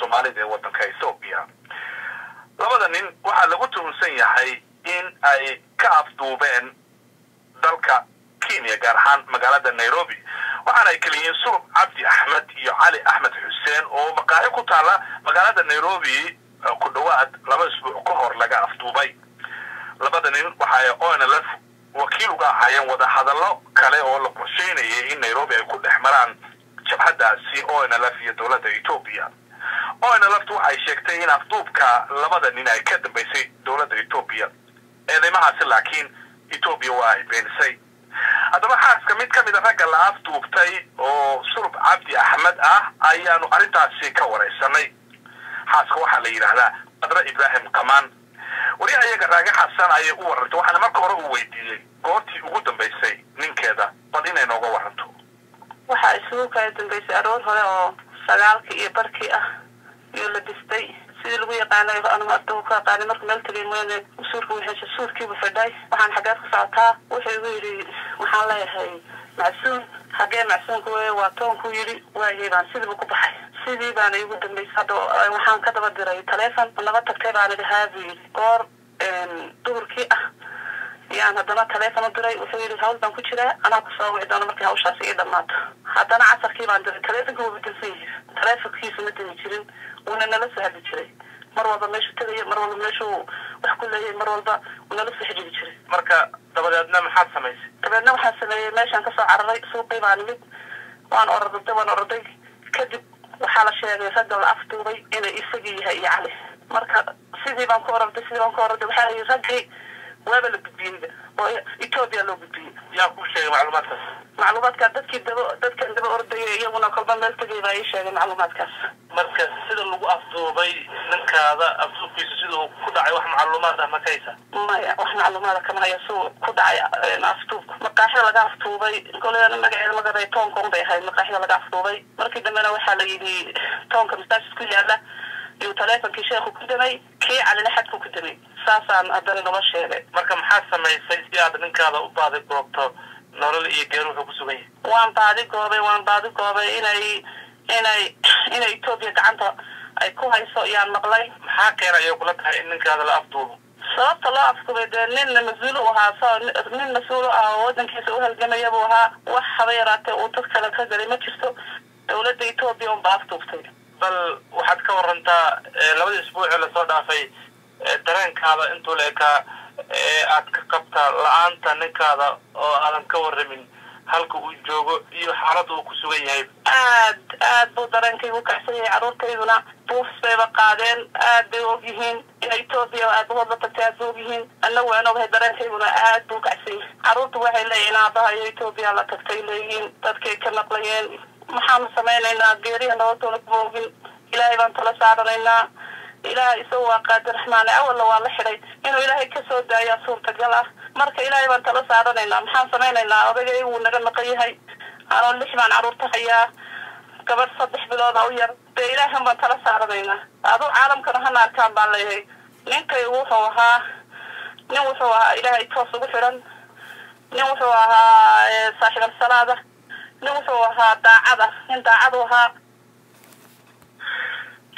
Soomaalida ee waddanka Ethoobia. Labada nin waxaa lagu tuhunsan yahay in ay ka afduubeen dalka Kenya, gaar ahaan magaalada Nairobi, waxaana ay keliyihiin Sulub Cabdi Axmed iyo Cali Axmed Xuseen oo maqaaxi ku taala magaalada Nairobi ku dhawaad 2 isbuuc ka hor laga afduubay. Labada nin waxa ay ONLF wakiil uga ahaayeen wadahadallo kale oo la qorsheynayay in Nairobi ay ku dhex maraan jabhadaasi ONLF iyo dowladda Etoobiya. ONLF waxay sheegtay in afduubka labada nin ay ka dambeysay dowladda Etoobiya, eedeymahaasi laakiin Etoobiya waa ay beenisay. Haddaba xaaska mid ka mid a ragga la afduubtay oo Sulub Cabdi Axmed ah ayaanu arrintaasi ka waraysanay. Xaaska waxaa la yidhaahdaa Qadre Ibraahim Qamaan. Wariyaha iyaga Raage Xasan ayay u warrantay, waxaana marka hore uu weydiiyey goortii ugu dambaysay ninkeeda bal inay nooga warranto. Waxaa isugu kala dambeysay aroor hore oo 9:30 ah iyo labistay sidii lagu yaqaanay. Anigu ardagu ku aqaanay marka meel tagay mooyaane suurka wuxuu suurkiibu xidhay. Waxaan xaggeed ku socotaa? Wuxuu igu yidhi waxaan leeyahay macsuun. Xaggee macsuunka wey? Waa toonkuu yidhi. Waayay baan sidiibu ku baxay, sidii baana igu dambeysay. Hadda waxaan ka daba diray taleefon, naba tagtay baan idhi. Haa buu yidhi. Goor duhurkii ah yaan haddana taleefon u diray. Wuxuu yidhi hawl baan ku jiraa, anaa kusoo wici doono markii hawshaasi ii dhamaato. Haddana casarkii baan diray, taleefonka wuu bedelsan yahay, taleefonkiisu ma dimi jirin, wuuna nala soo hadli jiray mar walba meeshuu tegayo, mar walba meeshuu wax ku leeyahay, mar walba wuu nala soo xidhiiri jiray. Marka dabadeedna maxaad samaysay? Dabeedna waxaan sameeyey meeshaan kasoo cararay, suuqii baan imid, waan oroday, waan oroday. Kadib waxaa la sheegay ragga la afduubay inay isagii yahay iyo Cali. Marka sidii baan ku ororday, sidii baan ku ororday. Waxaa la yidhi raggii waaba la gudbiyeyba oo Etoobiya loo gudbiyey. Yaa kuu sheegay macluumaadkaas? Macluumaadkaa dadkii daba dadkan daba ordayay, iyaguna kolba meel tegay baa ii sheegay macluumaadkaas. Marka sida lagu afduubay ninkaada, afduubkiisu sida uu ku dhacay, wax macluumaad ah ma ka haysa? Maya, wax macluumaada kama haya suu ku dhacay afduubku. Maqaaxida laga afduubay koleyana magaceeda magaray, toonka un bay ahayd maqaaxida laga afduubay. Markii dambena waxaa la yidhi toonka masaajid ku yaala yuu taleefonkii sheekhu ku damay, kii Calina xadku ku damay, saasaan haddana nolo sheegay. Marka maxaad samaysay si aad ninkaada u baadi goobto nolol iyo geeri wuxuu ku sugan yahay? Waan baadi goobay, waan baadi goobay. Inay inay inay Etoobiya gacanta ay ku hayso yaan maqlay. Maxaa keena ayay kula tahay in ninkaada la afduubo? Sababta loo afduubay dee nin mas-uul u ahaa, so nin mas-uul u ah oo wadankiisa u halgamaya buu ahaa. Wax haba yaraatee uu dad kale ka galay ma jirto, dowladda Etoobiya unba afduubtay. Bal waxaad ka warantaa labadii isbuucee lasoo dhaafay dareenkaada intuu la ekaa aad ka qabta la-aanta ninkaada oo aadan ka warramin halka uu joogo iyo xaaladda uu ku sugan yahay. Aad aad buu dareenkaygu ukacsan yahay. Carruurtayduna buufs bayba qaadeen, aad bay og yihiin in Etoobiya aabahood la tagtay, aad bay og yihiin. Annagu waan ogahay, dareenkayguna aad buu ukacsan yahay. Carruurtu waxay leeyihiin aabaha iyo Etoobiya la tagtay leeyihiin, dadkay ka maqlayeen. Maxaanu samaynaynaa? Geeriya nololtoona kuma ogin, Ilaahay baan tala saaranaynaa. Ilaahay isagu waa qaadir raxmaane, awalna waa la xidhay, inuu Ilaahay kasoo daayaa suurtagal ah. Marka Ilaahay baan tala saaranaynaa. Maxaan samaynaynaa? Odagay wuu naga maqan yahay, anoo 6 baan carruurta hayaa, gabadh 3 bilooda u yar. Dee Ilaahan baan tala saaranaynaa, aduu caalamkana hana arkaan baan leeyahay. Ninkaygu wuxuu ahaa nin, wuxuu ahaa Ilaahay toos ugu xidhan, nin wuxuu ahaa saaxiibal salaada, nin wuxuu ahaa daacada, nin daacadu ahaa.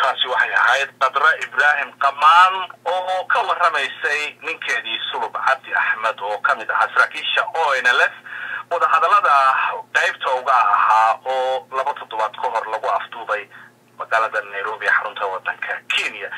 Taasi waxay ahayd Qadre Ibraahim Qamaan oo ka warramaysay ninkeedii Sulub Cabdi Axmed oo ka mid ahaa saraakiisha ONLF wadahadallada qaybta uga ahaa oo 2 toddobaad ka hor lagu afduubay magaalada Nairobi ee xarunta waddanka Kenya.